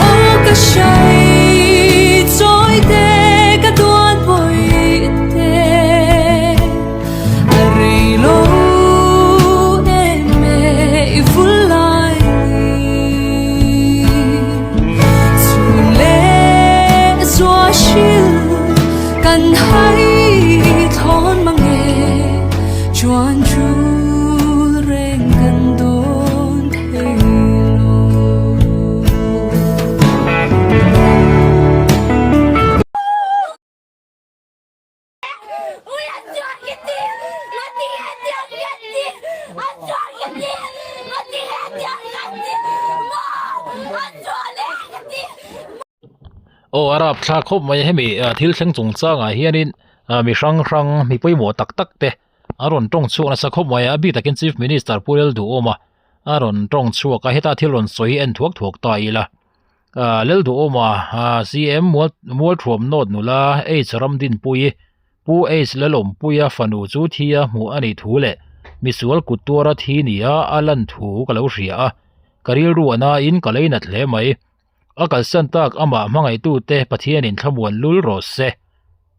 Aw ka hrai chawi te ka duat bawi te A rei lo em e i vul lai ni Chhun leh zua hril kan hai thlawn mang e Chuan chul reng kan dawn thei lo. Aw a rap thlak khawp mai hemi thil thleng chung changah hianin mi hrang hrang mi pawimawh tak tak te a rawn tawng chhuak nasa khawp mai a a bik takin chief minister Pu Lalduhawma a rawn tawng chhuak a heta thil rawn sawi hi en thuak thuak ta ila. Lalduhawma CM mual mualthuam nawt nula H Ramdinpuii Pu H Lalawmpuia fanu chu thi a hmuh a nih thu leh misual kut tuara thi nia a lan thu ka lo hria a, ka rilru a nain ka leinat hle mai. A kalsan tak amah hmangaihtute Pathianin thlamuan lul rawh se.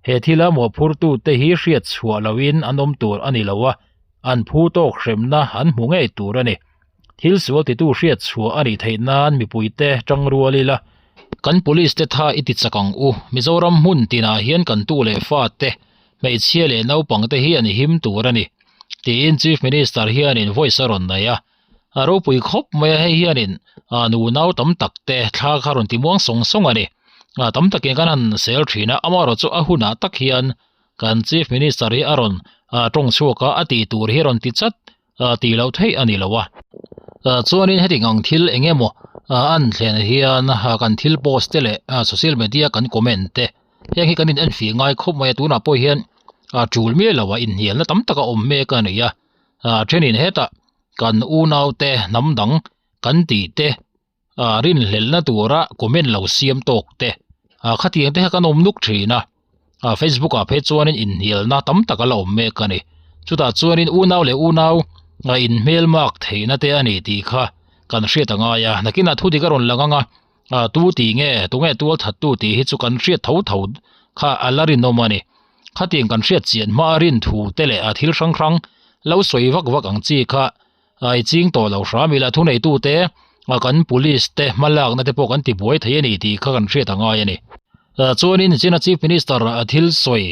He thila mawhphurtute hi hriat chhuah loin an awm tur a ni lo a, an phu tawk hremna an hmu ngei tur a ni. Thil sual titu hriat chhuah a nih theih nan mipuite tang rual ila. Kan police te tha i ti chak ang u. Mizoram hmun tinah hian kan tu leh fa te, hmeichhia leh naupang te hi an him tur a ni, tiin Chief Minister hianin voice a rawn nei a. A ropui khawp mai a, hei hianin nu nau tam tak te thla kha rawn ti muang sawng sawng a ni. Tam takin kan han sel thin a, amaherawhchu chu a hunah tak hian kan Chief Minister hi a rawn tawng chhuak a, a tih tur hi a rawn ti chat tih loh theih a ni lo a. Chuanin heti ang thil eng emaw an thlen hian kan thil post te leh social media kan comment te heng hi kan in enfiah ngai khawp mai a, tunah pawh hian tul miah lo a inhnialna tam tak a awm mek a ni a. Thenin hetah kan unau te hnam dang kan tih te rinhlelhna tura comment lo siam tawk te khatiang te kha kan awm nuk thin a facebook ah phei chuanin inhnialna tam tak a la awm mek a ni chutah chuanin unau leh unau inhmel mak theihna te a ni tih kha kan hriat a ngai a nakinah thu dik a rawn lang ang a tu tih nge tunge tual that tu tih hi chu kan hriat tho tho kha a la rinawm a ni khatiang kan hriat chian hma a rin thu te leh a thil hrang hrang lo sawi vak vak ang chi kha I ching tawh lo hram ila thuneitute kan police te hmalakna te pawh kan ti buai thei a ni tih kha kan hriat a ngai a ni. Chuanin China Chief Minister thil sawi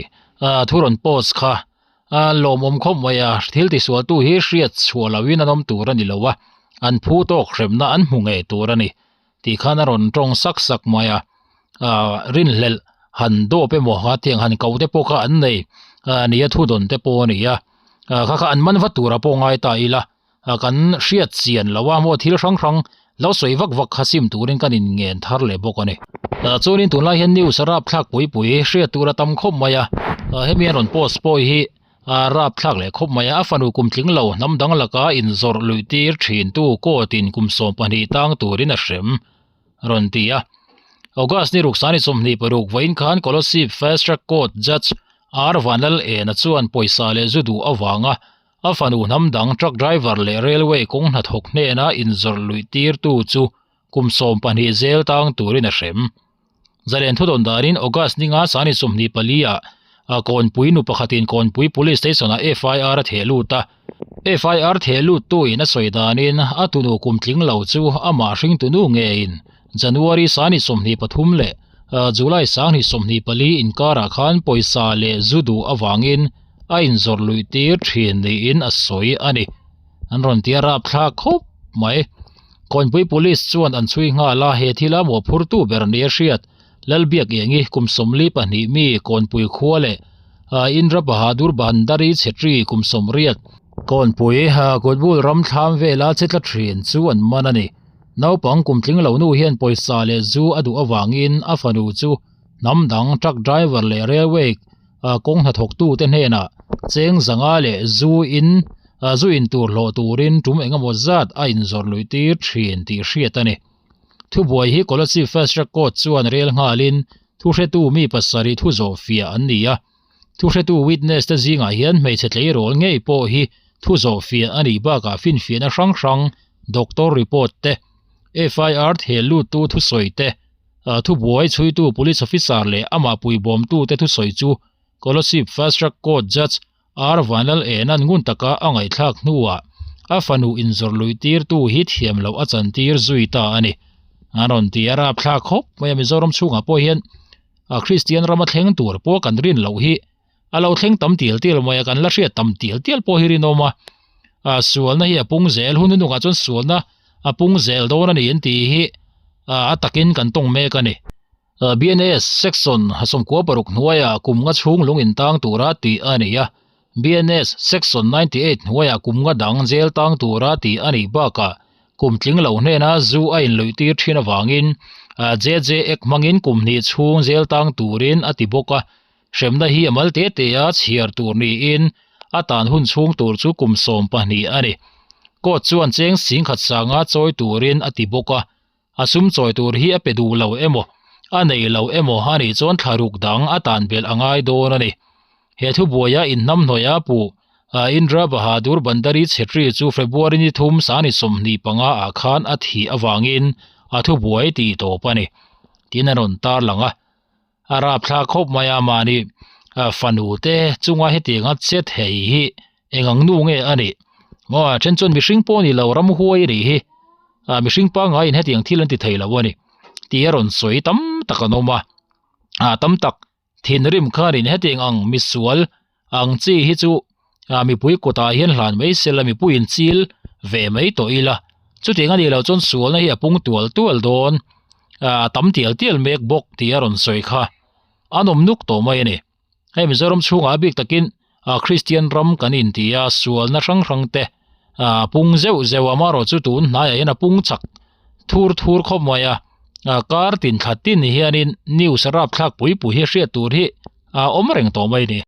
thu rawn post kha lawmawm khawp mai a, thil tisualtu hi hriat chhuah loin an awm tur a ni lo a, an phu tawk hremna an hmu ngei tur a ni tih khan a rawn tawng sak sak mai a, rinhlelh han dawp emaw a tiang han ko te pawh kha an nei nia thu dawn te pawh a ni a, kha kha an man vat tura pawh ngai ta ila kan hriat chian lo a maw thil hrang hrang lo sawi vak vak kha sim turin kan in ngen thar leh bawk a ni. Chuanin tunlai hian news a rapthlak pui pui hriat tur a tam khawp mai a, hemi an rawn post pawh hi A rapthlak leh khawp mai a, a fanu kum tling lo hnam dang laka inzawrh luih tir thin tu court in kum 12 tang turin a hrem rawn ti a. August ni ruksani 26 vawiin khan Kolasib Fast Track Court Judge R Vanlal Ena chuan pawisa leh zu duh avanga a fanu hnam dang truck driver leh railway kawng hnathawk hnena inzawrh luih tir tu chu kum 12 zel tang turin a hrem. Zalen thudawn danin August ninga sani 24 ah Kawnpui nu pakhatin Kawnpui Police Station ah FIR a theh lut a. FIR theh lut tu in a sawi danin a tunu kum tling lo chu amah hring tunu ngeiin January sani 23 leh July sangni 24 inkarah khan pawisa leh zu duh avangin a inzawrh luih tir thin niin a sawi a ni. An rawn ti a rapthlak khawp mai. Kawnpui Police chuan an chhui nghal a, he thila mawhphurtu ber nia hriat Lalbiakiangi kum 42 mi Kawnpui khua leh Indra Bahadur Bhandari Chhetri kum 80 Kawnpui Kutbul ram thlam vela che tla thin chu an man a ni. Naupang kum tling lo nu hian pawisa leh zu a duh avangin a fanu chu hnam dang truck driver leh railway kawng hnathawktute hnenah cheng zanga leh zu in zu in tur hlawh turin tum engemaw zat a inzawrh luih tir thin tih hriat a ni. Thubuai hi Kolasib Fast Track Court chuan rel nghalin thuhretu mi pasarih thu zawh fiah an ni a. Thuhretu witness te zingah hian hmeichhe tleirawl ngei pawh hi thu zawh fiah a nih bakah finfiahna hrang hrang doctor report te. FIR thel luttu thusawi te, thubuai chhuitu police officer leh amah puibawmtu te thusawi chu Kolasib Fast Track Court Judge R Vanlal Ena'n ngun taka a ngaihthlak hnuah a fanu inzawrh luih tirtu hi thiam loh a chantir zui ta a ni. An rawn ti a rapthlak khawp mai a, Mizoram chhungah pawh hian a Kristian rama thleng tur pawh kan rin loh hi a lo thleng tam tial tial mai a, kan la hriat tam tial tial pawh hi rinawm a, a sualna hi a pung zel hun hnungah chuan sualna a pung zel dawn a ni an tih hi a takin kan tawng mek a ni. BNS section 96 hnuaiah kum nga chhung lung intang tura tih a ni a, BNS section 98 hnuaiah kum nga dang jail tang tura tih a nih bakah kum tling lo hnena zu a inluih tir thin avangin JJ Act hmangin kum hnih chhung jail tang turin a ti bawk a. Hremna hi a mal te te a chhiar tur niin a tan hun chhung tur chu kum 12 a ni. Court chuan cheng singkhat sanga chawi turin a ti bawk a, a sum chawi tur hi a pe duh lo emaw, a nei lo emaw a nih chuan thlaruk dang a tan belh a ngai dawn a ni. He thubuaia inhnamhnawih a puh Indra Bahadur Bhandari Chhetri chu February ni thum sani 25 ah khan a thih avangin a thubuai tih tawp a ni, tiin a rawn tarlang a. A rapthlak khawp mai a mahni fanu te chunga hetianga che thei hi eng ang nu nge a nih maw a then chuan mihring pawh a ni lo ramhuai a nih hi ah mihring pangaiin hetiang thil an ti thei lo a ni tih a rawn sawi tam tak an awm a ah tam tak thinrim khanin hetiang ang misual ang chi hi chu ah mipui kutah hian hlan mai sela mipuiin chil ve mai tawh ila chutiang a nih loh chuan sualna hi a pung tual tual dawn ah a tam tial tial mek bawk tih a rawn sawi kha a nawm nuk tawh mai a ni hei Mizoram chhungah a bik takin ah Kristian ram kan inti a sualna hrang hrang te ah pung zeuh zeuh a amaherawhchu tun hnaiah hian a pung chak thur thur khawp mai a ah kar tin thla tin hianin news rapthlak pui pui hi hriat tur hi a awm reng tawh mai a ni.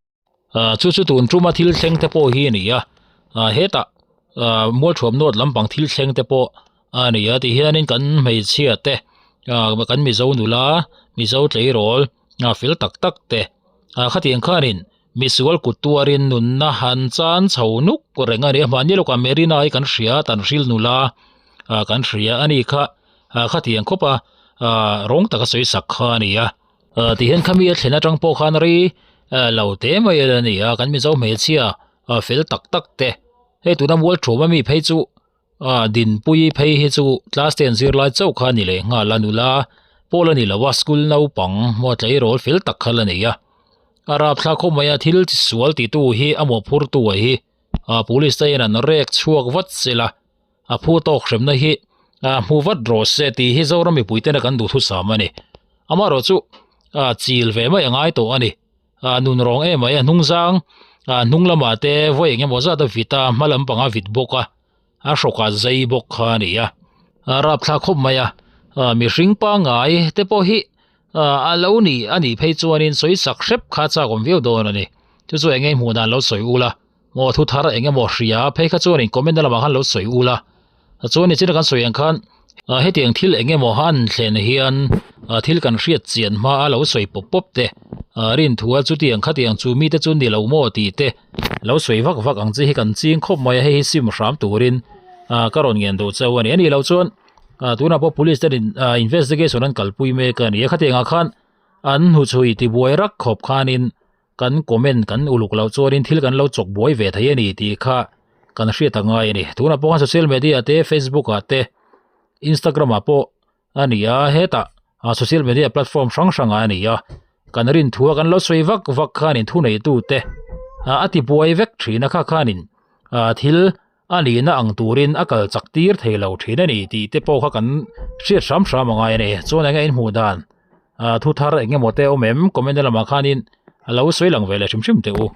Ah chu chu tun tuma thil thleng te pawh hi a ni a ah hetah ah mualthuam nawt lampang thil thleng te pawh a ni a tihianin kan hmeichhia te ah kan mizo nula mizo tleirawl ah fel tak tak te ah khatiang khanin misual kut tuarin nunna han chan chho nuk reng a ni a mahni lawkah Marina hi kan hria tan hril nula ah kan hria a ni kha ah khatiang khawp a ah rawng taka sawi sak kha a ni a. Ah tihian khami a thlen atang pawh khan rei ah lo te mai a ni a kan mizo hmeichhia ah fel tak tak te hei tuna mual thum ami phei chu ah dinpui phei hi chu class ten zirlai chauh kha a ni leh nghal a nula pawl a ni lo a school naupang maw tleirawl fel tak kha la ni a a rapthlak khawp mai a thil sual ti tu hi a mawhphurtu a hi ah police te hian an rek chhuak vat sela. A phu tawk hremna hi ah hmu vat rawh se tih hi Zoram mipui tena kan duhthusam a ni. Amaherawh chu ah chil ve mai a ngai tawh a ni. Ah nun rawng em mai a hnung zang ah hnung lamah te vawi eng emaw zat a vit a hma lampang a vit bawk a a hrawk ah zai bawk kha a ni a. A rapthlak khawp mai a ah mihring pangngai te pawh hi ah a lo ni a nih phei chuanin sawi sak hrep kha chak awm viau dawn a ni. Chu chu eng nge hmuh dan lo sawi ula. Maw thu thar eng emaw hria phei kha chuanin comment na lamah khan lo sawi ul a chuan nichina kan sawi ang khan ah hetiang thil eng emaw han thlen hian ah thil kan hriat chian hma a lo sawi pawp pawp te ah rin thu a chutiang khatiang chu mite chu ni lo maw tih te lo sawi vak vak ang chi hi kan ching khawp mai a hei hi sim hram turin ah ka rawn ngen duh chauh a ni a nih loh chuan ah tunah pawh police ten in ah investigation an kalpui mek a ni a khatiang ah khan an hnuchhui tibuai rak khawp khanin Kan comment kan uluk loh chuanin thil kan lo chawk buai ve thei a ni tih kha kan hriat a ngai a ni. Tunah pawh khan social media te Facebook ah te Instagram ah pawh a ni a hetah social media platform hrang hrang ah a ni a kan rin thu a kan lo sawi vak vak khanin thu neitu te a ti buai vek thin a kha khanin thil a nihna ang turin a kal chak tir thei lo thin a ni tih te pawh kha kan hriat hram hram a ngai a ni. Chuan eng nge in hmuh dan? Thu thar eng emaw te awm em? Comment na lamah khanin a lo sawi lang ve leh hrim hrim teh u.